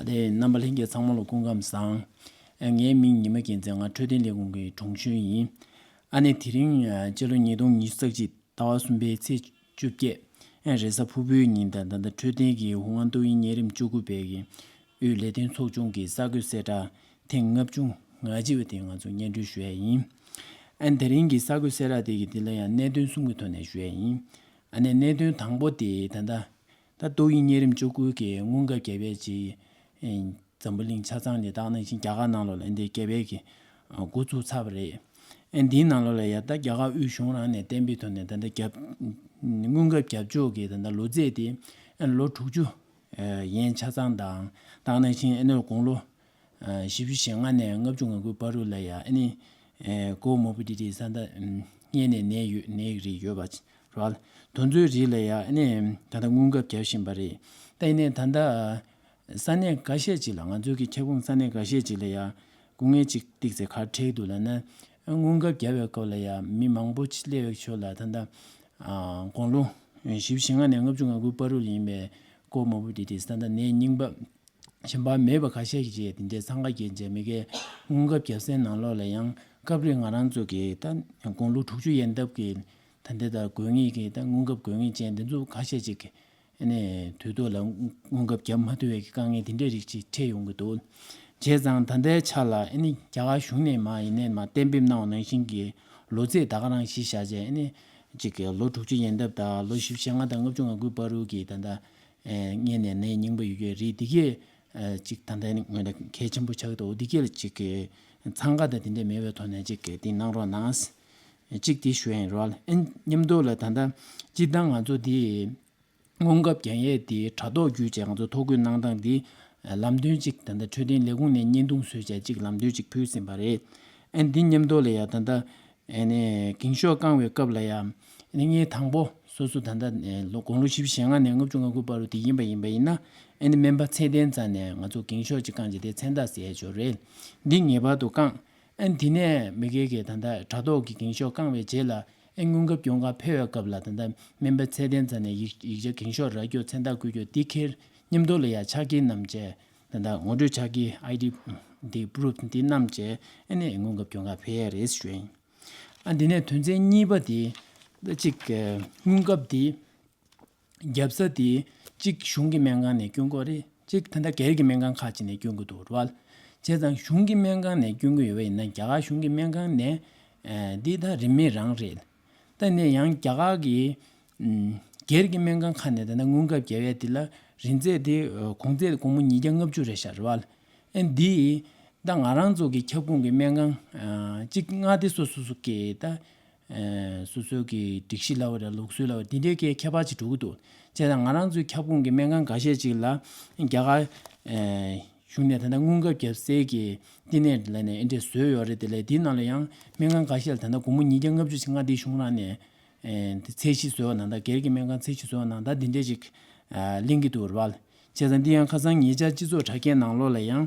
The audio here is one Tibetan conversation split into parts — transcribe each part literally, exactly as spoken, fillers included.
ལས་རྣམ་པ་ལྷན་རྒྱས་ཚང་མ་ལ་སྐུ་ཁམས་བཟང་། ཨ། ངའི་མིང་ཉི་མ་རྒྱལ་མཚན། ང་འཕྲོད་བསྟེན་ལས་ཁུངས་ཀྱི་དྲུང་གཞོན་ཡིན། ཨ་ནི་དེ་རིང་ཨ་སྤྱི་ལོ་ཉིས་སྟོང་ཉི་ཤུ་རྩ་གཅིག་ཟླ་བ་གསུམ་པའི་ཚེས་བཅོ་བརྒྱད། ཨ། རེས་གཟའ་ཕུར་བུའི་ཉིན་དང་། ད་ལྟ་འཕྲོད་བསྟེན་གྱི་ཧུང་ཨན་ཏོག་དབྱིབས་གཉན་རིམས་བཅུ་དགུ་པའི་གི་དབུས་ལས་དོན་ཚོགས་ཆུང་གི་གསར་འགོད་གསལ་བསྒྲགས་ཐེངས་ལྔ་བཅུ་ང་གཅིག་པ་དེ་ང་ཚོ་སྙན་སྒྲོན་ཞུ་ཡ་ཡིན། ཨ་ནི་དེ་རིང་གི་གསར་འགོད་གསལ་བསྒྲགས་དེ་གི་དེ་ལ་ཡང་གནད་དོན་གསུམ་གྱི་ཐོག་ནས་ཞུ་ཡ་ཡིན། ཨ་ནི་གནད་དོན་དང་པོ་དེ་ད་ལྟ་ད་ཏོག་དབྱིབས་གཉན་རིམས་བཅུ་དགུ་གི་སྔོན་ཁབ་བརྒྱབ་ཡས་ཀྱི་ཨེ་འཛམ་བུ་གླིང་ཆ་ཚང་ནས་ད་ག་ནང་བཞིན་རྒྱ་གར་ནང་ལོགས་ལ་འདི་བརྒྱབ་ཡས་ཀྱི་ཨ་འགོ་ཚུགས་ཚར་བ་རེད། ཨེ་འདིའི་ནང་ལོགས་ལ་ཡ་ད་རྒྱ་གར་དབུས་གཞུང་རང་ནས་བསྟན་པའི་ཐོག་ནས་ད་ལྟ་བརྒྱབ། སྔོན་ཁབ་བརྒྱབ་ཕྱོགས་ཀྱི་ད་ལྟ་ལོ་ཚད་དེ་ཨེ་ལོ་དྲུག་ཅུ་ཨེ་ཡན་ཆ་ཚང་དང་། ད་ག་ནང་བཞིན་ཨེ་ནི་དགུང་ལོ་ཨ་བཞི་བཅུ་ཞེ་ལྔ་ནས་ལྔ་བཅུ་ང་དགུའི་བར་དུ་ལ་ཡ་ཨ་ནི་ཨེ་ཀོ་མོ་བི་ཌི་ཊི་ས་ད་ཨམ་གཉན་ནད་ནད་ཡོད་ནད་རིགས་ཡོད་པ་རེད་བ། དེ་ཚོའི་རིགས་ལ་ཡ་ཨ་ནི་ད་ལྟ་སྔོན་ཁབ་བརྒྱབ་བཞིན་པ་རེད། ད་ཡིན་ནའི་ད་ལྟ་ས་གནས་འགའ་ཤས་ཅིག་ལ། ང་ཚོའི་གི་ཁྱབ་ཁོངས་ས་གནས་འགའ་ཤས་ཅིག་ལ་ཡ་སྐུ་ངལ་ཅིག་ཏོག་ཙམ་ག་རེ་འཕྲད་འདུག་ལབ་ན། སྔོན་ཁབ་བརྒྱབ་པའི་སྐབས་ལ་ཡ་མི་མང་པོ་ཅིག་སླེབས་པའི་ཕྱོགས་ལ་ད་ལྟ་ཨ་དགུང་ལོ་བཞི་བཅུ་ཞེ་ལྔ་ནས་ལྔ་བཅུ་ང་དགུའི་བར་དུ་ལ་ཡིན་པའི་ཀོ་མོ་བི་ཌི་ཊི་ས་ད་ནད་རྙིང་པ་གཞན་པ་མེད་པ་ཁ་ཤས་ཀྱིས་དེ་འདྲའི་འཚང་ཁ་སྐྱེས་བྱས། མི་སྒེར་སྔོན་ཁབ་བརྒྱབ་སའི་ནང་ལོགས་ལ་ཡང་སྐབས་རེ་ང་རང་ཚོ་གི་ད་དགུང་ལོ་དྲུག་ཅུ་ཡན་འདབ་ཀྱི་ད་ལྟ་ད་དགོས་ངེས་ཀྱི་ད་སྔོན་ཁབ་དགོས་ངེས་ཅན་དེ་ཚོ་ཁ་ཤས་ཅིག་ཨ་ནི་དུས་ཐོག་ལ་སྔོན་ཁབ་བརྒྱབ་མ་ཐུབ་པའི་དཀའ་ངལ་དེ་འདྲའི་རིགས་ཅིག་འཕྲད་ཡོང་གི་འདུག་བྱས་ཙང་ད་ལྟའི་ཆ་ལ་ཨ་ནི་རྒྱ་གར་གཞུང་ནས་མར་ཡིན་ནའི་མར་གཏན་འབེབས་གནང་བ་ནང་བཞིན་གྱི་ལོ་ཚད་ད་ག་རང་གཞི་བཞག་བྱས། ཨ་ནི་ཅིག་གི་ལོ་དྲུག་ཅུ་ཡན་འདབ་དང་ལོ་བཞི་བཅུ་ཞེ་ལྔ་དང་ལྔ་བཅུ་ང་དགུའི་བར་དུ་གི་ད་ལྟ་ཨེ་གཉན་ནད་ནད་རྙིང་པ་ཡོད་ཀྱི་རིགས་འདི་གས་ཨེ་ཅིག་ད་ལྟ་ནི་ངོས་ནས་གལ་ཆེན་པོ་ཆགས་ཀྱི་འདུག་འདི་གས་ལ་ཅིག་གི་འཚང་ཁ་དང་དེ་འདྲ་མེད་པའི་ཐོག་ནས་ཅིག་གི་འདི་གནང་རོགས་གནང་། ཅིག་འདི་ཞུ་ཡ་ཡིན་རོགས། ཨེ་མཉམ་དུ་ལ་ད་ལྟ་སྤྱིར་བཏང་ང་ཚོ་འདི་སྔོན་ཁབ་རྒྱག་ཡས་འདི་དྲ་ཐོག་བརྒྱུད་བྱས་ང་ཚོ་ཐོ་འགོད་གནང་སྟངས་འདི་ལམ་སྟོན་ཅིག་ད་ལྟ་འཕྲོད་བསྟེན་ལས་ཁུངས་ནས་བརྙན་ཐུང་བཟོས་བྱས་ཅིག་ལམ་སྟོན་ཅིག་ཕུལ་ཟིན་པ་རེད། ཨེ་འདི་མཉམ་དུ་ལ་ཡ་ད་ལྟ་ཨེ་ནས་འགེངས་ཤོག་བཀང་བའི་སྐབས་ལ་ཡ། ཨེ་ནས་ངས་དང་པོ་སོ་སོ་ད་ལྟ་ཨེ་ལོ་དགུང་ལོ་བཞི་བཅུ་ཞེ་ལྔ་ནས་ལྔ་བཅུ་ང་དགུ་བར་དུ་དེ་ཡིན་པ་ཡིན་པ་ཡིན་ན། ཨེ་ནས་སྨན་པ་ཚད་ལྡན་རྩ་ནས་ང་ཚོ་འགེངས་ཤོག་ཅིག་བཀང་བྱས་དེ་མཚན་རྟགས་ཟེར་ཡས་ཅིག་ཡོད་རེད། འདི་ངེས་པར་དུ་བཀང་། ཨེ་ནས་དེ་ནས་མི་སྒེར་གྱི་ད་ལྟ་དྲ་ཐོག་གི་འགེངས་ཤོག་བཀང་བའི་རྗེས་ལ་ཨེ་སྔོན་ཁབ་སྐྱོན་གར་ཕེབས་པའི་སྐབས་ལ་ད་ལྟ་སྨན་པ་ཚད་ལྡན་རྩ་ནས་ཡིག་ཡིག་ཆ་འགེངས་ཤོག་རག་རྒྱུ་མཚན་རྟགས་བཀོད་རྒྱུ་འདི་འཁྱེར། མཉམ་དུ་ལ་ཡ་ཕྱག་འཁྱེར་བསྣམས་བྱས། ད་ལྟ་ངོ་སྤྲོད་ཕྱག་འཁྱེར་ཨའི་ཌི་འདི་པུ་རུབ་འདི་བསྣམས་བྱས་ཨ་ནི་སྔོན་ཁབ་སྐྱོན་གར་ཕེབས་ཡས་རེད་ཞུ་ཡིན། ཨ་འདི་ནས་དོན་ཚན་གཉིས་པ་འདི་ད་ཅིག་སྔོན་ཁབ་འདི་རྒྱབ་ས་འདི་གཅིག་གཞུང་གི་སྨན་ཁང་ནས་སྐྱོན་གྱི་ཡོད་རེད། གཅིག་ད་ལྟ་སྒེར་གྱི་སྨན་ཁང་ཁག་ཅིག་ནས་སྐྱོན་གྱི་འདུག་རེད་བ། བྱས་ཙང་གཞུང་གི་སྨན་ཁང་ནས་སྐྱོན་གྱི་ཡོད་པ་ཡིན་ན་རྒྱ་གར་གཞུང་གི་སྨན་ཁང་ནས་ཨ་འདི་ད་རིན་མེད་རང་རེད། ད་ནས་ཡང་རྒྱ་གར་གྱི་ཨམ་སྒེར་གྱི་སྨན་ཁང་ཁག་ནས་ད་ལྟ་སྔོན་ཁབ་བརྒྱབ་ཡས་འདི་ལ་རིན་ཚད་དེ་ཨ་གོང་ཚད་སྒོར་མོ་ཉིས་བརྒྱ་ལྔ་བཅུ་རེད་ཤག་རེད་བ། ཨ་འདི་ད་ང་རང་ཚོ་གི་ཁྱབ་ཁོངས་ཀྱི་སྨན་ཁང་ཨ་གཅིག་མངའ་སྡེ་སོ་སོ་སོ་གི་ད་ཨ་སོ་སོ་གི་སྒྲིག་གཞི་ལབ་པ་རེད། ལུགས་སྲོལ་ལབ་པ་འདི་འདྲའི་གི་ཁྱད་པར་ཅིག་འགྲོ་གི་འདུག་བྱས་ཙང་ང་རང་ཚོའི་ཁྱབ་ཁོངས་ཀྱི་སྨན་ཁང་འགའ་ཤས་ཅིག་ལ་རྒྱ་གར་ཨ་གཞུང་ནས་ད་ལྟ་སྔོན་ཁབ་བརྒྱབ་སའི་གི་བསྟི་གནས་ལ་ནས་ཨེ་འདྲས་བཟོས་ཡོད་རེད། དེ་ལས་དེའི་ནང་ལ་ཡང་སྨན་ཁང་འགའ་ཤས་ལ་ད་ལྟ་སྒོར་མོ་ཉིས་བརྒྱ་ལྔ་བཅུ་ཞིག་མངའ་སྡེའི་གཞུང་རང་ནས་ཨེ་དེ་ཚད་གཞི་བཟོས་པ་ནང་ལྟར། སྒེར་གྱི་སྨན་ཁང་ཚད་གཞི་བཟོས་པ་ནང་ལྟར་འདི་འདྲས་ཅིག་ཨ་གླེང་གི་འདུག་རེད་བ། བྱས་ཙང་འདི་ཡང་ཁ་སང་ཉེ་ཆར་སྤྱི་ཚོགས་དྲ་རྒྱའི་ནང་ལོགས་ལ་ཡང་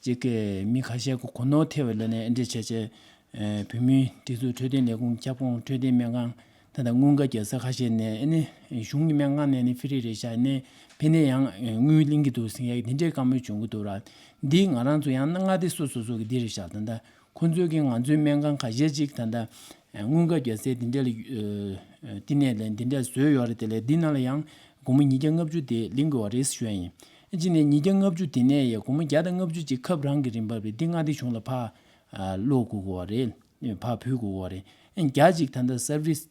ཅིག་གི་མི་ཁ་ཤས་ཀྱིས་གོ་ནོར་ཐེབས་པ་ལ་ནས་ཨེ་འདྲས་བྱས་བྱས་ཨེ་བོད་མིའི་སྒྲིག་འཛུགས་འཕྲོད་བསྟེན་ལས་ཁུངས་ཁྱབ་ཁོངས་འཕྲོད་བསྟེན་སྨན་ཁང་ད་ལྟ་སྔོན་ཁབ་བརྒྱབ་ས་ཁ་ཤས་ནས་ཨེ་ནི་གཞུང་གི་སྨན་ཁང་ནས་ནི་ཕི་རི་རེད་ཤག་ནས་ཕི་ནས་ཡང་དངུལ་ལེན་གྱི་འདུག་ཟེར་ཡག་འདི་འདྲའི་བཀའ་མོལ་བྱུང་གི་འདུག་ར། འདི་ང་རང་ཚོ་ཡང་མངའ་སྡེ་སོ་སོ་སོ་གི་འདི་རེད་ཤག་ད་ལྟ་ཁོང་ཚོའི་གི་ང་ཚོའི་སྨན་ཁང་ཁ་ཤས་ཅིག་ད་ལྟ་སྔོན་ཁབ་བརྒྱབ་སའི་འདི་འདྲ་ལ་བསྟི་གནས་ལ་འདི་འདྲ་བཟོས་ཡོད་རེད། དེ་ལས་འདི་ནང་ལ་ཡང་སྒོར་མོ་ཉིས་བརྒྱ་ལྔ་བཅུ་དེ་ལེན་དགོས་པ་རེད་ཞུ་ཡ་ཡིན། ཨ་ཅི་ནས་ཉིས་བརྒྱ་ལྔ་བཅུ་དེ་ནས་ཡ་སྒོར་མོ་བརྒྱ་དང་ལྔ་བཅུ་ཅིག་ཁབ་རང་གི་རིན་འབབ་རེད། འདི་མངའ་སྡེ་གཞུང་ལ་ཕར་ཨ་སློག་དགོས་ཀྱི་ཡོད་རེད། ཕར་ཕུལ་དགོས་ཀྱི་ཡོད་རེད། ཨ་བརྒྱ་ཅིག་ད་ལྟ་སར་བིས་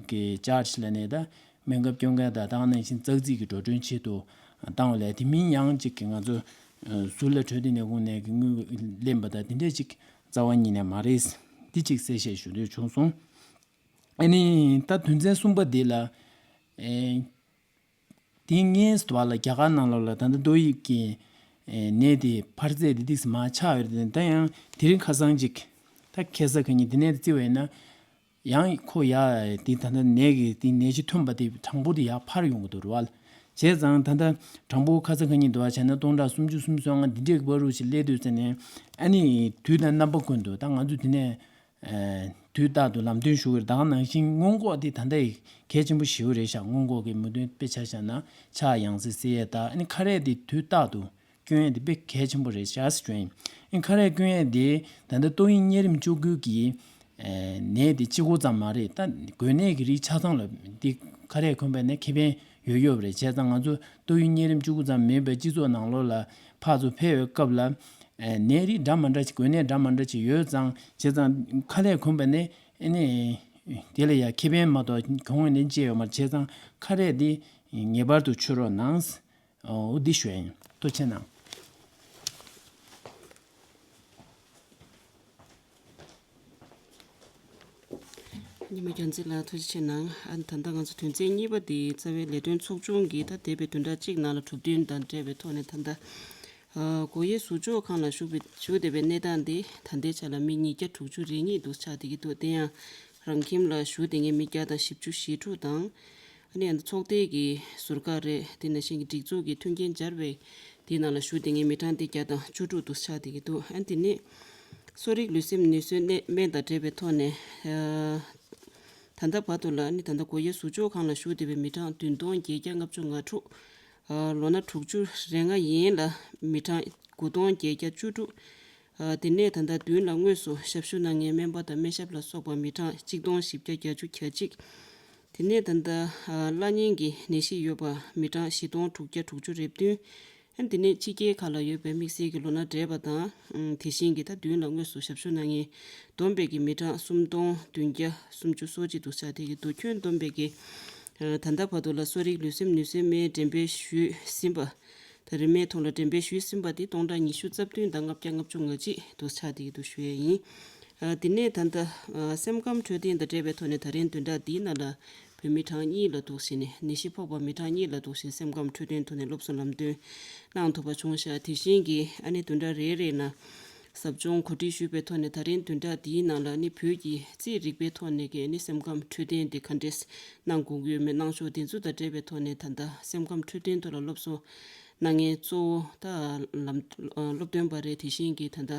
གི་ཅར་ཇི་ལབ་ནས་ད་སྨན་ཁབ་སྐྱོན་མཁན་དང་ད་ག་ནང་བཞིན་ཙག་ཙིག་གི་འགྲོ་གྲོན་ཆེད་དུ་བཏང་བ་ལས། དེ་མིན་ཡང་ཅིག་གི་ང་ཚོ་ཨ་ཟུར་ལ་འཕྲོད་བསྟེན་ལས་ཁུངས་ནས་གི་དངུལ་ལེན་པ་དང་དེ་འདྲས་ཅིག་རྩ་བ་ཉིད་ནས་མ་རེད། འདི་ཅིག་གསལ་བཤད་ཞུ་འདོད་བྱུང་སོང་། ཨ་ནི་ད་དོན་ཚན་གསུམ་པ་འདི་ལ་ཨེ། དེ་སྔས་སུ་བ་ལ་རྒྱ་གར་ནང་ལོགས་ལ་ད་ལྟ་ཏོག་དབྱིབས་ཀྱི་ནད་དེ་འཕར་ཚད་དེ་ཏོག་ཙམ་མར་ཆག་ཡོད་རེད། ད་ཡང་དེ་རིང་ཁ་སང་ཅིག་ད་ཁ་སང་ཁ་ཉིན་དེ་ནས་བརྩི་བས་ན་ཡང་ཁོ་ཡ་དེ་ད་ལྟ་ནད་ཀྱི་དེ་ནད་གཞི་ཐོན་པ་དེ་གྲངས་འབོར་དེ་ཡར་འཕར་ཡོང་གི་འདུག་རེད་བ། བྱས་ཙང་ད་ལྟ་གྲངས་འབོར་ཁ་སང་ཁ་ཉིན་དུ་བ་བྱས་ན་སྟོང་ཕྲག་སུམ་ཅུ་སུམ་ཅུ་སོ་ལྔ་འདི་འདྲས་ཀྱི་བར་དུ་ཞིག་སླེབས་དུས་ཙ་ནས་ཨ་ནི་དུས་དང་རྣམ་པ་ཀུན་ཏུ་ད་ང་ཚོ་དེ་ནས། ཨ་དུས་རྟག་ཏུ་ལམ་སྟོན་ཞུ་གི་རེད། ད་ག་ནང་བཞིན་སྔོན་འགོག་དེ་ད་ལྟ་ཡི་གལ་ཆེན་པོ་ཞེ་པོ་རེད་ཤག་སྔོན་འགོག་གི་མི་དོན་དཔེ་ཆ་བཞག་ན་ཕྱག་ཡང་སེ་བསིལ་ཡས་དང་ཨ་ནི་ཁ་རས་དེ་དུས་རྟག་ཏུ་ སྐྱོན་ཡས་དེ་དཔེ་གལ་ཆེན་པོ་རེད་ཤག་ཟེར་བྱུང་ཡིན། ཨེ་ཁ་རས་སྐྱོན་ཡས་དེ་ད་ལྟ་ཏོག་དབྱིབས་གཉན་རིམས་བཅུ་དགུ་གི་ཨེ་ནད་དེ་གཅིག་པོ་ཙམ་མ་རེད། ད་འགོས་ནད་ཀྱི་རིགས་ཆ་ཚང་ལ་དེ་ཁ་རས་གོན་པ་ནས་ཁེ་ཕན་ཡོད་ཡོད་རེད། བྱས་ཙང་ང་ཚོ་ཏོག་དབྱིབས་གཉན་རིམས་བཅུ་དགུ་ཙམ་མིན་པའི་སྤྱི་ཚོགས་ནང་ལོགས་ལ་ཕར་ཚུར་ཕེབས་པའི་སྐབས་ལ་ཨེ་ནད་རིགས་འདྲ་མ་འདྲ་ཅིག་འགོས་ནད་འདྲ་མ་འདྲ་ཅིག་ཡོད་ཙང་བྱས་ཙང་ཁ་རས་གོན་པ་ནས་ཨེ་ནས་དེ་ལ་ཡང་ཁེ་ཕན་མ་གཏོགས་གྱོང་ངོས་ནས་སྐྱེ་ཡོད་མ་རེད། བྱས་ཙང་ཁ་རས་དེ་ངེས་པར་དུ་མཆོད་རོགས་གནང་། ཨོ་འདི་ཞུ་ཡ་ཡིན། ཐུགས་རྗེ་ཆེ་གནང་། ཉི་མ་རྒྱལ་མཚན་ལགས་ཐུགས་རྗེ་ཆེ་གནང་། ཨ་ད་ལྟ་ང་ཚོ་དོན་ཚན་གཉིས་པ་དེ་རྩ་བའི་ལས་དོན་ཚོགས་ཆུང་གིས་ད་འདས་པའི་བདུན་ཕྲག་གཅིག་ནང་ལ་གྲུབ་དོན་དང་འབྲེལ་བའི་ཐོག་ནས་ད་ལྟ་ཨ་སྒོ་དབྱེ་ཟུར་འཇོག་ཁང་ལ་བཞུགས་པའི་བཞུགས་བསྡད་པའི་གནས་སྟངས་དེ་ད་ལྟའི་ཆ་ལ་མི་ཉིས་བརྒྱ་དྲུག་ཅུ་རེ་གཉིས་འདུག་ཆགས་བསྡད་ཀྱི་འདུག་དེ་ཡང་རང་ཁྱིམ་ལ་བཞུགས་བསྡད་མཁན་མི་བརྒྱ་དང་བཞི་བཅུ་ཞེ་དྲུག་དང་། ཨ་ནི་ཚོགས་སྡེ་གི་ཟུར་བཀག་རེད། དེ་ནང་བཞིན་གྱི་སྒྲིག་འཛུགས་ཀྱི་མཐུན་རྐྱེན་སྦྱར་བའི་དེའི་ནང་ལ་བཞུགས་བསྡད་མཁན་མི་གྲངས་དེ་བརྒྱ་དང་བཅུ་དྲུག་འདུག་ཆགས་བསྡད་ཀྱི་འདུག་ཨ་ནི་དེ་ནས་གསོ་རིག་ལུས་སེམས་ནུས་གསོའི་གནད་སྨན་དང་འབྲེལ་བའི་ཐོག་ནས་ཨ་ད་ལྟ་བར་དུ་ལ་ཨ་ནི་ད་ལྟ་སྒོ་དབྱེ་ཟུར་འཇོག་ཁང་ལ་བཞུགས་བསྡད་པའི་མི་གྲངས་བདུན་སྟོང་བརྒྱད་བརྒྱ་ལྔ་བཅུ་ང་དྲུག་ཨ་ལོ་ན་དྲུག་ཅུ་རེ་ལྔ་ཡན་ལ་མི་གྲངས་དགུ་སྟོང་བརྒྱད་བརྒྱ་བཅུ་དྲུག་ཨ་དེ་ནས་ད་ལྟ་མདུན་ལ་དངོས་སུ་ཞབས་ཞུ་གནང་མཁན་སྨན་པ་དང་སྨན་ཞབས་ལ་སོགས་པ་མི་གྲངས་གཅིག་སྟོང་བཞི་བརྒྱ་བརྒྱད་ཅུ་གྱ་གཅིག་དེ་ནས་ད་ལྟ་ཨ་བླ་གཉན་གྱི་ནད་གཞི་ཡོད་པ་མི་གྲངས་བཞི་སྟོང་དྲུག་བརྒྱ་དྲུག་ཅུ་རེ་བདུན། ཨ་དེ་ནས་ཕྱི་རྒྱལ་ཁག་ལ་ཡོད་པའི་དམིགས་བསལ་གྱི་ལོ་ན་བགྲེས་པ་དང་། ཨ་དེ་བཞིན་གྱི་ད་མདུན་ལ་དངོས་སུ་ཞབས་ཞུ་གནང་མཁན་བསྡོམས་པས་ཀྱི་མི་གྲངས་སུམ་སྟོང་བདུན་བརྒྱ་སུམ་ཅུ་སོ་གཅིག་འདུག་ཆགས་བསྡད་ཀྱི་འདུག་ཁྱོན་བསྡོམས་པས་ཀྱི་ཨ་ད་ལྟ་བར་དུ་ལ་གསོ་རིག་ལུས་སེམས་ནུས་གསོའི་སྨན་འགྲེམས་སྤེལ་ཞུས་ཟིན་པ། ད་རིན་མེད་ཐོག་ལ་འགྲེམས་སྤེལ་ཞུས་ཟིན་པ་དེ་སྟོང་ཕྲག་ཉི་ཤུ་རྩ་བདུན་དང་ལྔ་བརྒྱ་ལྔ་བཅུ་ང་གཅིག་འདུག་ཆགས་བསྡད་ཀྱི་འདུག་ཞུ་ཡས་ཡིན། ཨ་དེ་ནས་ད་ལྟ་ཨ་སེམས་ཁམས་འཕྲོད་བསྟེན་དང་འབྲེལ་བའི་ཐོག་ནས་ད་རིང་བདུན་ཕྲག་འདིའི་ནང་ལ་བོད་མི་གྲངས་གཉིས་ལ་འདུག་བྱས་ནས་ནད་གཞི་ཕོག་པ་མི་གྲངས་གཉིས་ལ་འདུག་བྱས་སེམས་ཁམས་འཕྲོད་བསྟེན་ཐོག་ནས་སློབ་གསོ་ལམ་སྟོན་གནང་ཐུབ་པ་བྱུང་ཤག་དེ་བཞིན་གྱི་ཨ་ནི་བདུན་ཕྲག་རེ་རེ་ནང་ཟབ་སྦྱོང་གོ་སྒྲིག་ཞུས་པའི་ཐོག་ནས་ད་རིང་བདུན་ཕྲག་འདིའི་ནང་ལ་ཨ་ནི་བོད་ཀྱི་རྩིས་རིག་པའི་ཐོག་ནས་ཀྱི་ཨ་ནི་སེམས་ཁམས་འཕྲོད་བསྟེན་དེ་ག་འདྲས་གནང་དགོས་ཀྱི་ཡོད་མེད་གནང་ཕྱོགས་དེ་ཚོ་དང་འབྲེལ་བའི་ཐོག་ནས་ད་ལྟ་སེམས་ཁམས་འཕྲོད་བསྟེན་ཐོག་ལ་སློབ་གསོ་གནང་མཁན་གཙོ་བོ་ད་ལམ་སློབ་སྟོན་པ་རེད། དེ་བཞིན་གྱི་ད་ལྟ་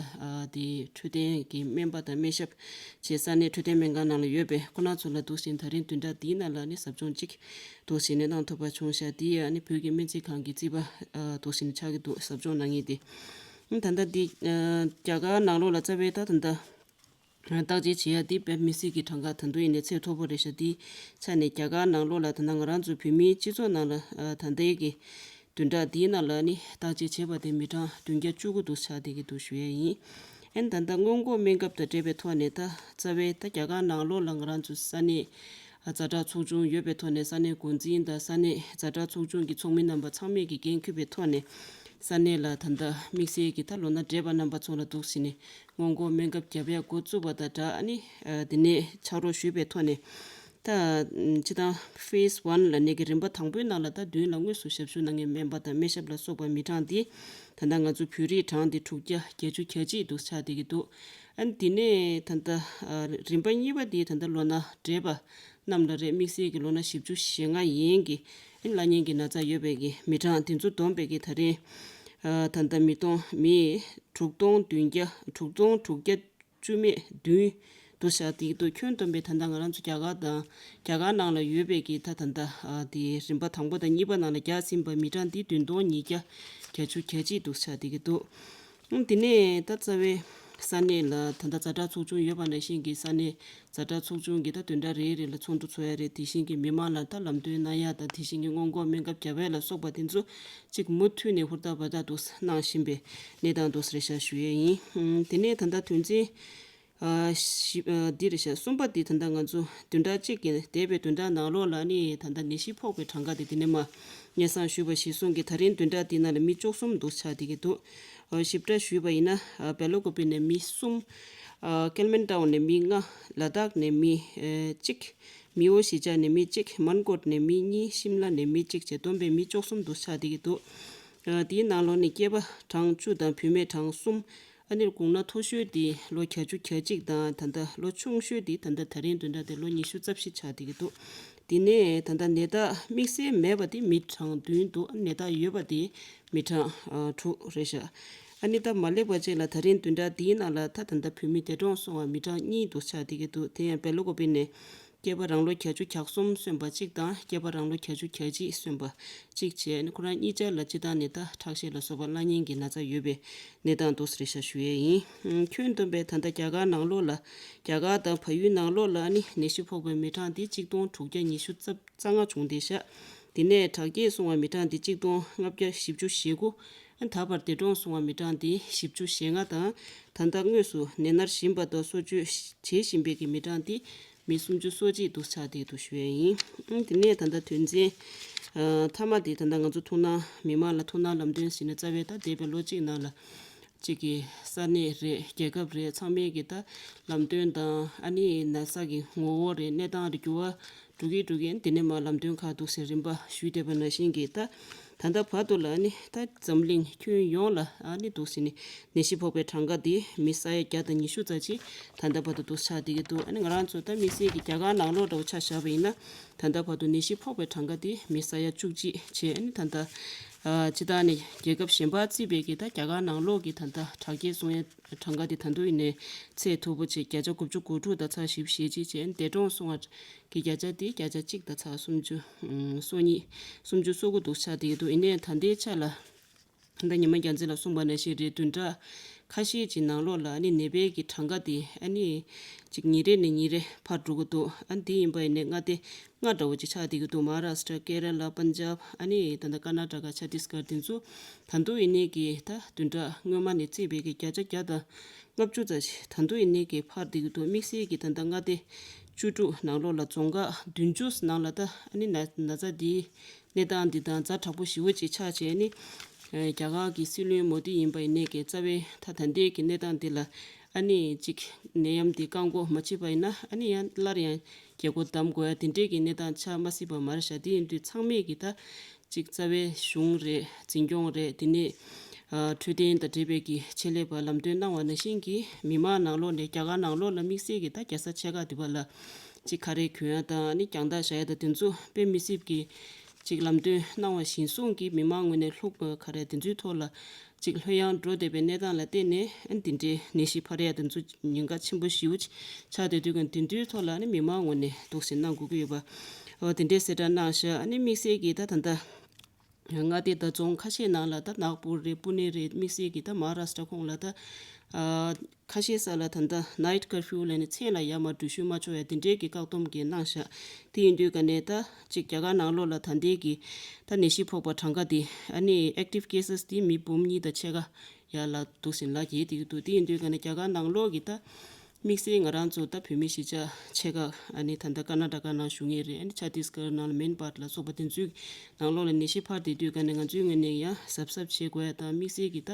དེ་འཕྲོད་བསྟེན་གྱི་སྨན་པ་དང་སྨན་ཞབས་བཅས་ས་གནས་འཕྲོད་བསྟེན་སྨན་ཁང་ནང་ལ་ཡོད་པའི་ཁོ་ན་ཚོ་ལ་འདུག་བྱས་ད་རིང་བདུན་ཕྲག་འདིའི་ནང་ལ་ནི་ཟབ་སྦྱོང་གཅིག་འདུག་བྱས་ནས་གནང་ཐུབ་པ་བྱུང་ཤག་དེ་ཡང་ནི་བོད་ཀྱི་སྨན་རྩིས་ཁང་གི་རྩིས་པ་འདུག་བྱས་ནས་ཆགས་ཀྱི་འདུག་ཟབ་སྦྱོང་གནང་མཁན་དེ། ད་ལྟ་འདི་རྒྱ་གར་ནང་ལོགས་ལ་རྩ་བའི་ད་ད་ལྟ། བརྟག་དཔྱད་བྱེད་ཡ་འདི་དཔེ་མི་སྲིད་ཀྱི་གྲངས་ཀ་ད་དུང་ཡིན་ནའི་ཚད་མཐོ་པོ་རེད་ཤག་དེའི་ཆ་ནས་རྒྱ་གར་ནང་ལོགས་ལ་ད་ལྟ་ང་རང་ཚོ་བོད་མིའི་སྤྱི་ཚོགས་ནང་ལ་ཨ་ད་ལྟའི་གི་བདུན་ཕྲག་འདིའི་ནང་ལ་ནི་བརྟག་དཔྱད་བྱས་པ་དེ་མི་གྲངས་བདུན་བརྒྱ་བཅུ་དགུ་འདུག་ཆགས་བསྡད་ཀྱི་འདུག་ཞུ་ཡ་ཡིན། ཨན་ད་ལྟ་སྔོན་འགོག་སྨན་ཁབ་དང་འབྲེལ་བའི་ཐོག་ནས་ད་རྩ་བའི་ད་རྒྱ་གར་ནང་ལོགས་ལ་ང་རང་ཚོ་ས་གནས་ཛ་དྲག་ཚོགས་ཆུང་ཡོད་པའི་ཐོག་ནས་ས་གནས་འགོ་འཛིན་དང་ས་གནས་ཛ་དྲག་ཚོགས་ཆུང་གི་ཚོགས་མི་རྣམ་པ་ཚང་མས་ཀྱི་འགན་འཁུར་བའི་ཐོག་ནས་ས་གནས་ལ་ད་ལྟ་དམིགས་བསལ་གྱི་ད་ལོ་ན་བགྲེས་པ་རྣམ་པ་ཚོ་ལ་འདུག་ཟིན་ནས་སྔོན་འགོག་སྨན་ཁབ་བརྒྱབ་ཡག་འགོ་བཙུགས་པ་དང་སྦྲགས་ཨ་ནི་དེ་ནས་ཕྱག་རོགས་ཞུས་པའི་ཐོག་ནས་ད་སྤྱི་བཏང་ཕེས་ཝན་ལ་ནས་ཀྱི་རིམ་པ་དང་པོའི་ནང་ལ་ད་མདུན་ལ་དངོས་སུ་ཞབས་ཞུ་གནང་མཁན་སྨན་པ་དང་སྨན་ཞབས་ལ་སོགས་པ་མི་གྲངས་འདི་ད་ལྟ་ང་ཚོ་བོད་རིགས་གྲངས་འདི་དྲུག་བརྒྱ་བརྒྱད་ཅུ་གྱ་གཅིག་འདུག་ཆགས་བསྡད་ཀྱི་འདུག་ཨ་ནི་དེ་ནས་ད་ལྟ་རིམ་པ་གཉིས་པ་འདི་ད་ལྟ་ལོ་ན་བགྲེས་པ་རྣམས་ལ་རེད། དམིགས་བསལ་གྱི་ལོ་ན་བཞི་བཅུ་ཞེ་ལྔ་ཡན་གྱི་ཨ་ནི་བླ་གཉན་གྱི་ན་ཚ་ཡོད་པའི་གི་མི་གྲངས་དེ་ཚོ་བསྡོམས་པའི་གི་ད་རེས་ད་ལྟ་མི་སྟོང་མི་དྲུག་སྟོང་བདུན་བརྒྱ་དྲུག་སྟོང་དྲུག་བརྒྱ་བཅུ་མེད་བདུན་དུ་བཞག་སྟེ་དུ་ཁྱོན་བསྡོམས་པའི་ད་ལྟ་ང་རང་ཚོ་རྒྱ་གར་དང་རྒྱ་གར་ནང་ལ་ཡོད་པའི་གི་ད་ད་ལྟ་དེ་རིམ་པ་དང་པོ་དང་གཉིས་པ་ནང་ལ་རྒྱག་ཟིན་པ་མི་གྲངས་འདི་བདུན་སྟོང་ཉིས་བརྒྱ་བརྒྱད་ཅུ་གྱ་གཅིག་དུ་ཆགས་བསྡད་ཀྱི་འདུག་ཨང་དེ་ནས་ད་རྩ་བའི་ས་གནས་ལ་ད་ལྟ་ཛ་དྲག་ཚོགས་ཆུང་ཡོད་པ་ནང་བཞིན་གྱི་ས་གནས་ཛ་དྲག་ཚོགས་ཆུང་གི་ད་བདུན་ཕྲག་རེ་རེ་ལ་ཚོགས་འདུ་ཚོགས་ཡ་རེད། དེ་བཞིན་གྱི་མི་མང་ལ་ད་ལམ་སྟོན་གནང་ཡ་དང་དེ་བཞིན་གྱི་སྔོན་འགོག་སྨན་ཁབ་བརྒྱབ་ཡ་ལ་སོགས་པ་དེ་ཚོ་གཅིག་མུ་མཐུད་ནས་ཧུར་ཐག་འབད་ཐག་ཏུ་གནང་བཞིན་པའི་གནས་སྟངས་དུ་རེད་ཤག་ཞུ་ཡས་ཡིན། དེ་ནས་ད་ལྟ་དོན་ཚན་ཨ་བཞི་ཨ་འདི་རེད་ཤག་གསུམ་པ་འདི་ད་ལྟ་ང་ཚོ་བདུན་ཕྲག་གཅིག་གི་འདས་པའི་བདུན་ཕྲག་ནང་ལོགས་ལ་ནི་ད་ལྟ་ནད་གཞི་ཕོག་པའི་གྲངས་ཀ་དེ་དེ་ནས་མ་སྙན་སེང་ཞུས་པ་གཞིར་བཟུང་གི་ད་རིང་བདུན་ཕྲག་འདི་ནང་ལ་མི་བཅུ་གསུམ་འདུག་ཆགས་བསྡད་ཀྱི་འདུག་ཨ་ཞིབ་ཕྲ་ཞུས་པ་ཡིན་ན་ཨ་སྦེལ་ཀོབ་ནས་མི་གསུམ། ཨ་ཀལ་མན་ཏའོ་ནས་མི་ལྔ། ལ་དྭགས་ནས་མི་ཨ་གཅིག་མི་ཝོ་ཞི་ཅཱ་ནས་མི་གཅིག་མན་ཀོཊ་ནས་མི་གཉིས། ཤིམ་ལ་ནས་མི་གཅིག་བཅས་བསྡོམས་པས་མི་བཅུ་གསུམ་འདུག་ཆགས་བསྡད་ཀྱི་འདུག་ཨ་དེའི་ནང་ལོགས་ནས་སྐྱེས་པ་གྲངས་བཅུ་དང་བུད་མེད་གྲངས་གསུམ། ཨ་ནི་དགུང་ན་མཐོ་ཤོས་དེ་ལོ་གྱ་བཅུ་གྱ་གཅིག་དང་ད་ལྟ་ལོ་ཆུང་ཤོས་དེ་ད་ལྟ་ད་རིང་བདུན་ཕྲག་དེ་ལོ་ཉི་ཤུ་རྩ་བཞི་ཆགས་བསྡད་ཀྱི་འདུག་དེ་ནས་ད་ལྟ་ནད་རྟགས་དམིགས་བསལ་མེད་པ་དེ་མི་གྲངས་བདུན་འདུག་ཨ་ནད་རྟགས་ཡོད་པ་དེ་མི་གྲངས་ཨ་དྲུག་རེད་ཤག་ཨ་ནི་ད་མ་སླེབས་པ་བཅས་ལ་ད་རིང་བདུན་ཕྲག་འདིའི་ནང་ལ་ད་ད་ལྟ་བོད་མི་འདས་གྲོངས་སོང་བ་མི་གྲངས་གཉིས་འདུག་ཆགས་བསྡད་ཀྱི་འདུག་དེ་ཡང་སྦེལ་ཀོབ་ནས་ སྐྱེས་པ་རང་ལོ་བརྒྱད་ཅུ་གྱ་གསུམ་སོན་པ་གཅིག་དང་། སྐྱེས་པ་རང་ལོ་བརྒྱད་ཅུ་གྱ་གཅིག་སོན་པ་གཅིག་བྱས་ནས། ཁོ་རང་གཉིས་ཆར་ལ་སྤྱིར་བཏང་ནས་ད་ཁྲག་ཤེད་ལ་སོགས་པ་བརླག་ཉེན་གྱི་ན་ཚ་ཡོད་པའི་གནས་སྟངས་འདུག་ཟེར་ཤག་ཞུ་ཡས་ཡིན། ཁྱོན་བསྡོམས་པས་ད་ལྟ་རྒྱ་གར་ནང་ལོགས་ལ། རྒྱ་གར་དང་བལ་ཡུལ་ནང་ལོགས་ལ་ནི་ནད་གཞི་ཕོག་པའི་མི་གྲངས་འདི་གཅིག་སྟོང་དྲུག་བརྒྱ་ཉི་ཤུ་རྩ་རྩ་ལྔ་བྱུང་བསྡད་ཤག་དེ་ནས་དྲག་སྐྱེད་སོང་བའི་མི་གྲངས་འདི་གཅིག་སྟོང་ལྔ་བརྒྱ་བཞི་བཅུ་ཞེ་དགུ། ད་བར་འདས་གྲོངས་སོང་བའི་མི་གྲངས་འདི་བཞི་བཅུ་ཞེ་ལྔ་དང་། ད་ལྟ་དངོས་སུ་ནད་མནར་བཞིན་པ་དང་གསོ་བཅོས་བྱེད་བཞིན་པའི་གི་མི་གྲངས་འདི་མི་སུམ་ཅུ་སོ་གཅིག་འདུག་ཆགས་བསྡད་འདུག་ཞུ་ཡས་ཡིན། དེ་ནས་ད་ལྟ་དོན་ཚན་མཐའ་མ་དེ་ད་ལྟ་ང་ཚོ་ཐུགས་སྣང་། མི་མང་ལ་ཐུགས་སྣང་ལམ་སྟོན་ཟེར་ནས་རྩ་བའི་ད་འདས་པའི་ལོ་གཅིག་ནང་ལ། གཅིག་གི་ས་གནས་རེད། རྒྱལ་ཁབ་རེད། ཚང་མས་ཀྱི་ད་ལམ་སྟོན་དང་། ཨ་ནི་ན་ཚ་གི་ངོ་བོ་རེད། གནས་སྟངས་རེད། འགྱུར་བ་འགྲོ་གི་འགྲོ་གི། དེ་ནས་མར་ལམ་སྟོན་ཁག་འདུག་ཟེར་རིམ་པ་ཞུས་བསྡད་པ་ནང་བཞིན་གྱི། ད་ད་ལྟ་བར་དུ་ལ་ཨ་ནི་ད་འཛམ་གླིང་ཁྱོན་ཡོངས་ལ་ཨ་ནི་འདུག་ཟེར་ནས་ནད་གཞི་ཕོག་པའི་གྲངས་ཀ་དེ་མི་ས་ཡ་བརྒྱ་དང་ཉི་ཤུ་ཙམ་ཅིག་ད་ལྟ་བར་དུ་འདུག་ཆགས་བསྡད་ཀྱི་འདུག་ཨ་ནི་ང་རང་ཚོ་ད་དམིགས་བསལ་གྱི་རྒྱ་གར་ནང་ལོགས་འདྲ་བོ་ཆ་བཞག་པ་ཡིན་ན། ད་ལྟ་བར་དུ་ནད་གཞི་ཕོག་པའི་གྲངས་ཀ་དེ་མི་ས་ཡ་བཅུ་གཅིག་བྱས། ཨ་ནི་ད་ལྟ་ཨ་སྤྱིར་བཏང་ནས་རྒྱལ་ཁབ་གཞན་པ་བརྩིས་པའི་གི་ད་རྒྱ་གར་ནང་ལོགས་ཀྱི་ད་ལྟ་དྲག་སྐྱེད་སོང་ཡ་གྲངས་ཀ་དེ་ད་དུང་ཡིན་ནའི་ཚད་མཐོ་པོ་བྱས། བརྒྱ་ཆ་དགུ་བཅུ་གོ་དྲུག་དང་ཚེག་བཞི་བཅུ་ཞེ་གཅིག་བྱས། འདས་གྲོངས་སོང་བ་གི་བརྒྱ་ཆ་དེ་བརྒྱ་ཆ་གཅིག་དང་ཚེག་སུམ་ཅུ་སོ་གཉིས། སུམ་ཅུ་སོ་དགུ་འདུག་ཆགས་བསྡད་ཀྱི་འདུག་ཡིན་ནའི་ད་ལྟའི་ཆ་ལ། ད་ཉི་མ་རྒྱལ་མཚན་ལགས་གསུངས་པ་ནང་བཞིན་རེད། བདུན་ཕྲག་ཁ་ཤས་ཀྱི་ནང་ལོགས་ལ་ཨ་ནི་ནད་པའི་གི་གྲངས་ཀ་དེ་ཨ་ནི་གཅིག་ཉིན་རེ་ནས་ཉིན་རེ་འཕར་འགྲོ་གི་འདུག་ཨ་ནི་དེ་ཡིན་པ་ཡིན་ནའི་མངའ་སྡེ་ལྔ་འདྲ་བོ་ཅིག་ཆགས་བསྡད་ཀྱི་འདུག་མ་ཧཱ་རཱ་སྟྲ། ཀེ་ར་ལ། པན་ཇབ། ཨ་ནི་ད་ལྟ་ཀར་ན་ཊ་ཀ། ཆ་ཏིས་གར། དེ་ཚོ་ད་དུང་ཡིན་ནའི་གི་ད་བདུན་ཕྲག་སྔོན་མ་ནས་བརྩིས་པའི་གི་བརྒྱ་ཆ་བརྒྱ་དང་ལྔ་བཅུ་ཙམ་ཞིག་ད་དུང་ཡིན་ནའི་གི་འཕར་བསྡད་ཀྱི་འདུག་དམིགས་བསལ་གྱི་ད་ལྟ་མངའ་སྡེ་བཅུ་དྲུག་ནང་ལོགས་ལ་རྫོང་ཁག་བདུན་ཅུ་ནང་ལ་ད་ཨ་ནི་ན་ན་ཚ་འདིའི་གནས་སྟངས་འདི་དང་ཛ་དྲག་པོ་ཞེ་པོ་ཅིག་ཆགས་བྱས་ནས། ཨ་རྒྱ་གར་གྱི་སྲིད་བློན་མོ་དི་ཡིན་པ་ཡིན་ནའི་གི་རྩ་བའི་ད་ད་ལྟའི་གི་གནས་སྟངས་འདི་ལ་ཨ་ནི་གཅིག་ནད་ཡམས་འདི་བཀག་འགོག་མ་བྱས་པ་ཡིན་ན། ཨ་ནི་ཡང་སླར་ཡང་རྒྱལ་སྒོ་བསྡམ་དགོས་ཡ་དེ་འདྲའི་གི་གནས་སྟངས་ཆགས་མ་སྲིད་པ་མ་རེད་ཤག་དེ་ཡིན་དུས་ཚང་མས་གི་ད་གཅིག་རྩ་བའི་གཞུང་རེད། འཛིན་སྐྱོང་རེད། དེ་ནས་ཨ་འཕྲོད་བསྟེན་དང་འབྲེལ་བའི་གི་ཆེད་ལས་པ་ལམ་སྟོན་གནང་བ་ནང་བཞིན་གྱི་མི་མང་ནང་ལོགས་ནས་རྒྱ་གར་ནང་ལོགས་ལ་དམིགས་བསལ་གྱི་ད་རྒྱལ་ས་ཆེ་ཁག་དེ་པ་ལ་གཅིག་ཁ་རས་གྱོན་ཡ་དང་། ཨ་ནི་རྒྱང་ཐག་བཞག་ཡ་དང་། དེ་ཚོ་དཔེ་མི་སྲིད་ཀྱི་གཅིག་ལམ་སྟོན་གནང་བ་གཞིར་བཟུང་གིས་མི་མང་ངོས་ནས་ལྷུག་པའི་ཁ་རས་དེ་ཚོའི་ཐོག་ལ་གཅིག་ལྷོད་ཡངས་འགྲོ་བསྡད་པའི་གནས་སྟངས་ལ་བརྟེན་ནས། ཨ་ནི་དེ་འདྲའི་ནད་གཞི་འཕར་ཡ་དེ་ཚོ་ཉེན་ཁ་ཆེན་པོ་ཞེ་པོ་ཆགས་བསྡད་དུས་ཀྱང་། དེ་ཚོའི་ཐོག་ལ་ཨ་ནི་མི་མང་ངོས་ནས་འདུག་སེ་གནང་དགོས་ཀྱི་ཡོད་པ། འོ་དེ་འདྲའི་གསལ་བསྒྲགས་གནང་ཤག་ཨ་ནི་དམིགས་བསལ་གྱི་ད་ད་ལྟ་མངའ་སྡེ་དང་རྫོང་ཁ་ཤས་ནང་ལ། ད་ནག་པུར་རེད། པུ་ནེ་རེད། དམིགས་བསལ་གྱི་ད་མ་ཧཱ་རཱ་སྟྲ་ཁོངས་ལ་ད་ཨ་ཁ་ཤས་ས་ལ་ད་ལྟ་ནའིཊ་ཀར་ཕིའུ་ལབ་ནས་མཚན་ལ་ཡར་མར་འགྲུལ་བཞུད་མ་ཆོག་ཡ་དེ་འདྲའི་གི་བཀག་སྡོམ་གྱི་གནང་ཤག་དེ་ཡིན་དུས་ཀ་ནས་ད་གཅིག་རྒྱ་གར་ནང་ལོགས་ལ་ད་ལྟའི་གི་ད་ནད་གཞི་ཕོག་པ་གྲངས་ཀ་དེ། ཨ་ནི་ཨེག་ཊིབ་ཀེ་སེས་དེ་མི་འབུམ་གཉིས་དང་ཕྱེད་ཀ་ཡར་ལ་འདུག་སེ་ལ་རྒྱས་བསྡད་ཀྱི་འདུག་དེ་ཡིན་དུས་ཀ་ནས་རྒྱ་གར་ནང་ལོགས་ཀྱི་ད་དམིགས་བསལ་ང་རང་ཚོ་ད་བོད་མི་གཞིས་ཆགས་ཆེ་ཁག་ཨ་ནི་ད་ལྟ་ཀར་ན་ཊ་ཀ་ནང་བཞུགས་མཁན་རེད། ཨ་ནི་ཆ་ཏིས་གར་ནང་ལ་མེན་བྷར་ལ་སོགས་པ་དེ་ཚོའི་ནང་ལོགས་ལ་ནད་གཞི་འཕར་བསྡད་དུས་ཀ་ནས་ང་ཚོའི་ངོས་ནས་ཡང་གཟབ་གཟབ་བྱེད་དགོས་ཡ་དང་། དམིགས་བསལ་གྱི་ད་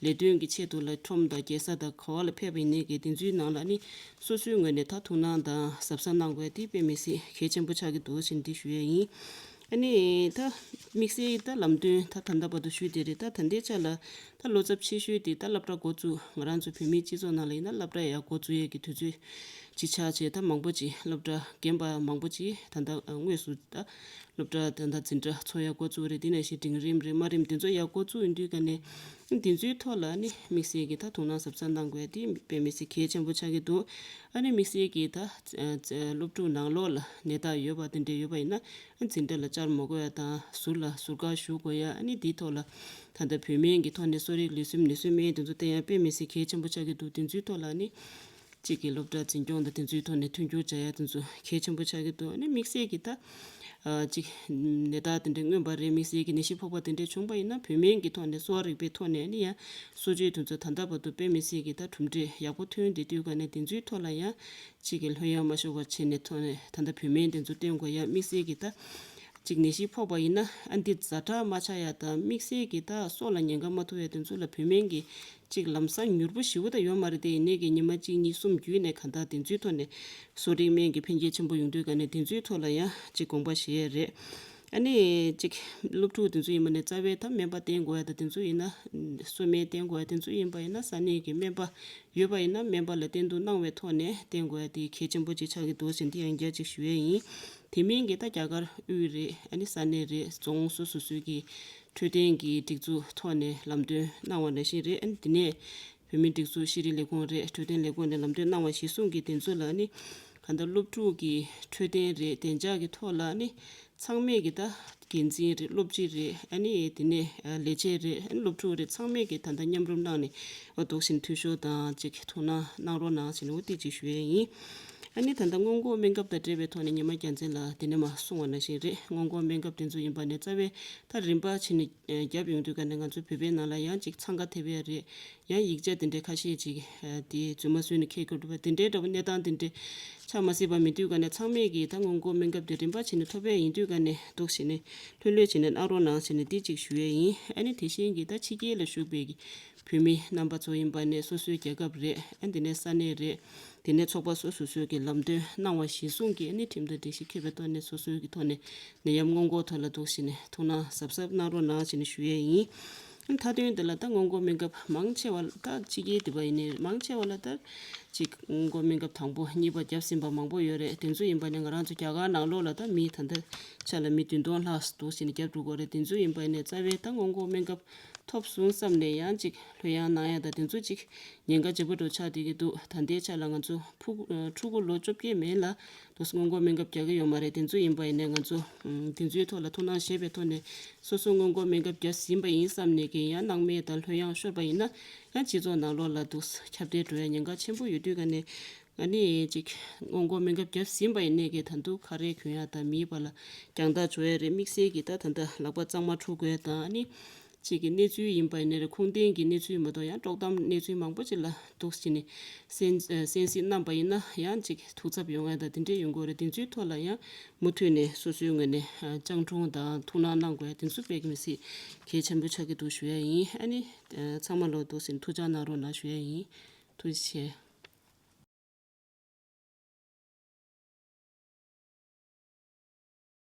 ལས་དོན་གྱི་ཆེད་དུ་ལ་ཁྲོམ་དང་རྒྱལ་ས་དང་ག་བ་ལ་ཕེབས་པ་ཡིན་ནའི་གི་དེ་ཚོའི་ནང་ལ་ཨ་ནི་སོ་སོའི་ངོས་ནས་ད་ཐུགས་སྣང་དང་གཟབ་གཟབ་གནང་དགོས་ཡ་དེ་དཔེ་མི་སྲིད་གལ་ཆེན་པོ་ཆགས་ཀྱི་འདུག་ཟེར་ནས་འདི་ཞུ་ཡ་ཡིན། ཨ་ནི་ད་དམིགས་བསལ་ད་ལམ་སྟོན་ད་ད་ལྟ་བར་དུ་ཞུས་དེ་རེད། ད་ད་ལྟའི་ཆ་ལ་ད་བློ་འཚབ་ཆེ་ཤོས་དེ་ད་སློབ་གྲྭ་འགོ་བཙུགས། ང་རང་ཚོ་བོད་མིའི་སྤྱི་ཚོགས་ནང་ལ་ཡིན་ན་སློབ་གྲྭ་ཡར་འགོ་བཙུགས་ཡས་ཀྱི་དུས་ཚོད་ཅིག་ཆགས་བྱས། ད་མང་པོ་ཅིག་སློབ་གྲྭ་རྒན་པ་མང་པོ་ཅིག་ད་ལྟ་དངོས་སུ་ད་སློབ་གྲྭ་ད་ལྟ་འཛིན་གྲྭ་ཚོགས་ཡར་འགོ་བཙུགས་རེད། དེ་ནང་བཞིན་འབྲིང་རིམ་རེད། དམའ་རིམ་དེ་ཚོ་ཡར་འགོ་བཙུགས་ཡིན་དུས་ཀ་ནས་དེ་ཚོའི་ཐོག་ལ་ནི་དམིགས་བསལ་གྱི་ད་ཐུགས་སྣང་གཟབ་གཟབ་གནང་དགོས་ཡ་དེ་དཔེ་མི་སྲིད་གལ་ཆེན་པོ་ཆགས་ཀྱི་འདུག་ཨ་ནི་དམིགས་བསལ་གྱི་ད་སློབ་ཕྲུག་ནང་ལོགས་ལ་ནད་རྟགས་ཡོད་པ་དེ་འདྲ་ཡོད་པ་ཡིན་ན། འཛིན་གྲྭ་ལ་བཅར་མ་དགོས་ཡ་དང་། ཟུར་ལ་ཟུར་བཀག་ཞུ་དགོས་ཡ། ཨ་ནི་འདིའི་ཐོག་ལ་ད་ལྟ་བོད་སྨན་གྱི་ཐོག་ནས་གསོ་རིག་ལུས་སེམས་ནུས་གསོའི་སྨན་དེ་ཚོ་བསྟེན་ཡ་དཔེ་མི་སྲིད་གལ་ཆེན་པོ་ཆགས་ཀྱི་འདུག་དེ་ཚོའི་ཐོག་ལ་ནི་གཅིག་གི་སློབ་གྲྭ་འཛིན་སྐྱོང་དང་དེ་ཚོའི་ཐོག་ནས་མཐུན་འགྱུར་བྱ་ཡ་དེ་ཚོ་གལ་ཆེན་པོ་ཆགས་ཀྱི་འདུག་ཨ་ནི་དམིགས་བསལ་གྱི་ད་ཨ་གཅིག་ནད་རྟགས་དེ་འདྲ་མངོན་པ་རེད། དམིགས་བསལ་གྱི་ནད་གཞི་ཕོག་པ་དེ་འདྲ་བྱུང་པ་ཡིན་ན། བོད་སྨན་གྱི་ཐོག་ནས་གསོ་བ་རིག་པའི་ཐོག་ནས་ཨ་ནི་ཡང་གསོ་བཅོས་དེ་ཚོ་ད་ལྟ་བར་དུ་དཔེ་མི་སྲིད་ཀྱི་ད་གྲུབ་འབྲས་ཡག་པོ་ཐོན་བསྡད་དུས་ཀ་ནས་དེ་ཚོའི་ཐོག་ལ་ཡང་གཅིག་གི་ལྷོད་ཡངས་མ་ཤོར་བ་བྱས་ནས་ཐོག་ནས་ད་ལྟ་བོད་སྨན་དེ་ཚོ་བསྟེན་དགོས་ཡ། དམིགས་བསལ་གྱི་ད་གཅིག་ནད་གཞི་ཕོག་པ་ཡིན་ན་ཨ་འདི་ཛ་དྲག་མ་ཆགས་ཡ་དང་། དམིགས་བསལ་གྱི་ད་སྲོག་ལ་ཉེན་ཁ་མ་ཐུག་ཡ་དེ་ཚོ་ལ་བོད་སྨན་གྱི་གཅིག་ལམ་སང་མྱུར་པོ་ཞེ་པོ་ད་ཡོད་མ་རེད་དེ། ཡིན་ནའི་གི་ཉི་མ་གཅིག་གཉིས་གསུམ་བརྒྱུད་ནས་གང་ལྟར་དེ་ཚོའི་ཐོག་ནས་གསོ་རིག་སྨན་གྱི་ཕན་སྐྱེད་ཆེན་པོ་ཡོང་དུས་ཀ་ནས་དེ་ཚོའི་ཐོག་ལ་ཡང་གཅིག་དགོངས་པ་བཞེས་ཡ་རེད། ཨ་ནི་གཅིག་སློབ་ཕྲུག་དེ་ཚོ་ཡིན་པ་ནས་རྩ་བའི་ད་སྨན་པ་བསྟེན་དགོས་ཡ་དང་། དེ་ཚོ་ཡིན་ན་གསོ་སྨན་བསྟེན་དགོས་ཡ་དེ་ཚོ་ཡིན་པ་ཡིན་ན། ས་གནས་ཀྱི་སྨན་པ་ཡོད་པ་ཡིན་ན་སྨན་པ་ལ་བསྟེན་གཏུག་གནང་བའི་ཐོག་ནས་བསྟེན་དགོས་ཡ་དེ་གལ་ཆེན་པོ་ཅིག་ཆགས་ཀྱི་འདུག་ཟེར་འདི་ཡང་བསྐྱར་ཅིག་ཞུ་ཡས་ཡིན། དེ་མིན་གྱི་ད་རྒྱ་གར་དབུས་རེད། ཨ་ནི་ས་གནས་རེད། རྫོང་སོ་སོ་སོའི་གི་འཕྲོད་བསྟེན་གྱི་སྒྲིག་འཛུགས་ཐོག་ནས་ལམ་སྟོན་གནང་བ་ནང་བཞིན་རེད། ཨ་ནི་དེ་ནས་བོད་མིའི་སྒྲིག་འཛུགས་ཤེས་རིག་ལས་ཁུངས་རེད། འཕྲོད་བསྟེན་ལས་ཁུངས་ནས་ལམ་སྟོན་གནང་བ་གཞིར་བཟུང་གིས་དེ་ཚོ་ལ་ཨ་ནི་ ག་ད་སློབ་ཕྲུག་གི་འཕྲོད་བསྟེན་རེད། བདེ་འཇགས་ཀྱི་ཐོག་ལ་ནི་ཚང་མས་ཀྱི་ད་འགན་འཛིན་རེད། སློབ་སྤྱི་རེད། ཨ་ནི་དེ་ནས་ལས་བྱེད་རེད། ཨ་ནི་སློབ་ཕྲུག་རེད། ཚང་མས་ཀྱི་ད་ད་མཉམ་རུབ་གནང་ནས་འོ་འདུག་བཞིན་འཐུས་ཤོར་དང་ཅིག་ཐུགས་སྣང་གནང་རོགས་གནང་ཞེས་ནས་འོ་དེ་ཅིག་ཞུ་ཡས་ཡིན། ཨ་ནི་ད་ལྟ་སྔོན་འགོག་སྨན་ཁབ་དང་འབྲེལ་བའི་ཐོག་ནས་ཉི་མ་རྒྱལ་མཚན་ལགས་དེ་ནས་མ་གསུང་བ་ནང་བཞིན་རེད། སྔོན་འགོག་སྨན་ཁབ་དེ་ཚོ་ཡིན་པ་ནས་རྩ་བའི་ད་རིམ་པ་བྱས་ནས་བརྒྱབ་ཡོང་དུས་ཀ་ནས་ང་ཚོ་བོད་པའི་ནང་ལ་ཡང་ཅིག་འཚང་ཁ་ཐེབས་ཡ་རེད། ཡང་ཡིག་ཆ་དེ་འདྲའི་ཁ་ཤས་ཅིག་དེ་རྫུན་མ་བཟོས་ནས་འཁྱེར་དགོས་འདུག་པ། དེ་འདྲའི་འདྲ་བོ་གནས་སྟངས་དེ་འདྲའི་ཆགས་མ་སྲིད་པ་མི་དུས་ཀ་ནས་ཚང་མས་ཀྱིས་ད་སྔོན་འགོག་སྨན་ཁབ་དེ་རིམ་པ་བྱས་ནས་ཐོབ་ཡ་ཡིན་དུས་ཀ་ནས་འདུག་བྱས་ནས་ལྷོད་ལྷོད་བྱས་ནས་གནང་རོགས་གནང་ཞེས་ནས་དེ་ཅིག་ཞུ་ཡས་ཡིན། ཨ་ནི་དེ་བཞིན་གྱི་ད་ཕྱི་རྒྱལ་ལ་བཞུགས་པའི་གི་བོད་མི་རྣམ་པ་ཚོ་ཡིན་པ་ནས་སོ་སོའི་རྒྱལ་ཁབ་རེད། ཨ་དེ་ནས་ས་གནས་རེད། དེ་ནས་ཚོགས་པ་སོ་སོ་སོའི་གི་ལམ་སྟོན་གནང་བ་གཞིར་བཟུང་གིས་ཨ་ནི་ཁྲིམས་དང་སྒྲིག་གཞི་མཁས་པའི་ཐོག་ནས་སོ་སོའི་གི་ཐོག་ནས་ནད་ཡམས་སྔོན་འགོག་ཐོག་ལ་འདུག་བྱས་ནས་ཐུགས་སྣང་གཟབ་གཟབ་གནང་རོགས་གནང་ཞེས་ནས་ཞུ་ཡས་ཡིན། མཐའ་དོན་འདི་ལ་ད་སྔོན་འགོག་སྨན་ཁབ་མང་ཆེ་བ་ལ་ད་ཕྱི་རྒྱལ་དེ་པ་ཡིན་ནའི་མང་ཆེ་བ་ལ་ད་ཅིག་སྔོན་འགོག་སྨན་ཁབ་དང་པོ་གཉིས་པ་བརྒྱབ་ཟིན་པ་མང་པོ་ཡོད་རེད། དེ་ཚོ་ཡིན་པ་ནས་ང་རང་ཚོ་རྒྱ་གར་ནང་ལོགས་ལ་ད་མི་ད་ལྟ་ཆ་ལ་མི་བདུན་སྟོང་ལྷག་འདུག་བྱས་ནས་བརྒྱབ་འགྲོ་གི་རེད། དེ་ཚོ་ཡིན་པ་ནས་རྩ་བའི་ད་སྔོན་འགོག་སྨན་ཁབ་ཐོབ་སོང་བསམ་ནས་ཡང་ཅིག་ལྷོད་ཡངས་གནང་ཡ་ད་དེ་ཚོ་ཅིག་ཉེན་ཁ་ཆེན་པོ་འདྲ་ཆགས་བསྡད་ཀྱི་འདུག་ད་ལྟའི་ཆ་ལ་ང་ཚོ་ཕྲུ་གུ་ཕྲུ་གུ་ལོ་བཅོ་བརྒྱད་མན་ལ་དུ་སྔོན་འགོག་སྨན་ཁབ་རྒྱག་གི་ཡོད་མ་རེད། དེ་ཚོ་ཡིན་པ་ཡིན་ནའི་ང་ཚོ་ཨམ་དེ་ཚོའི་ཐོག་ལ་ཐུགས་སྣང་བཞེས་པའི་ཐོག་ནས་སོ་སོ་སྔོན་འགོག་སྨན་ཁབ་རྒྱག་ཟིན་པ་ཡིན་བསམ་ནས་ཀྱི་ཡང་སྣང་མེད་དང་ལྷོད་ཡངས་ཤོར་བ་ཡིན་ན་ཡང་སྤྱི་ཚོགས་ནང་ལོགས་ལ་དུ་ཁྱབ་གདལ་འགྲོ་ཡ་ཉེན་ཁ་ཆེན་པོ་ཡོད་དུས་ཀ་ནས་ཨ་ནི་ཅིག་སྔོན་འགོག་སྨན་ཁབ་རྒྱག་ཟིན་པ་ཡིན་ནའི་ཀྱི་ད་དུང་ཁ་རས་གྱོན་ཡ་དང་མིའི་བར་ལ་རྒྱང་ཐག་འཇོག་ཡ་རེད། དམིགས་བསལ་གྱི་ད་ད་ལྟ་ལག་པ་གཙང་མ་འཁྲུ་དགོས་ཡ་དང་ཨ་ནི། གཅིག་གི་གནས་ཚུལ་ཡིན་པ་ཡིན་ནའི་རེད། ཁུངས་ལྡན་གྱི་གནས་ཚུལ་མ་གཏོགས་ཡང་དཀྲོག་གཏམ་གནས་ཚུལ་མང་པོ་ཅིག་ལ་འདུག་སེ་བྱས་ནས་གསན་གསན་གཟིགས་གནང་པ་ཡིན་ན་ཡང་ཅིག་ཐུགས་འཚབ་ཡོང་ཡ་དང་དེ་འདྲས་ཡོང་གི་ཡོད་རེད། དེ་ཚོའི་ཐོག་ལ་ཡང་མུ་མཐུད་ནས་སོ་སོའི་ངོས་ནས་སྤྱང་གྲུང་དང་ཐུགས་སྣང་གནང་དགོས་ཡ་དེ་ཚོ་དཔེ་མི་སྲིད་གལ་ཆེན་པོ་ཆགས་ཀྱི་འདུག་ཞུ་ཡ་ཡིན། ཨ་ནི་ཚང་མ་ལོ་འདུག་སེ་ཐུགས་ཅག་གནང་རོགས་གནང་ཞུ་ཡ་ཡིན། ཐུགས་རྗེ་ཆེ།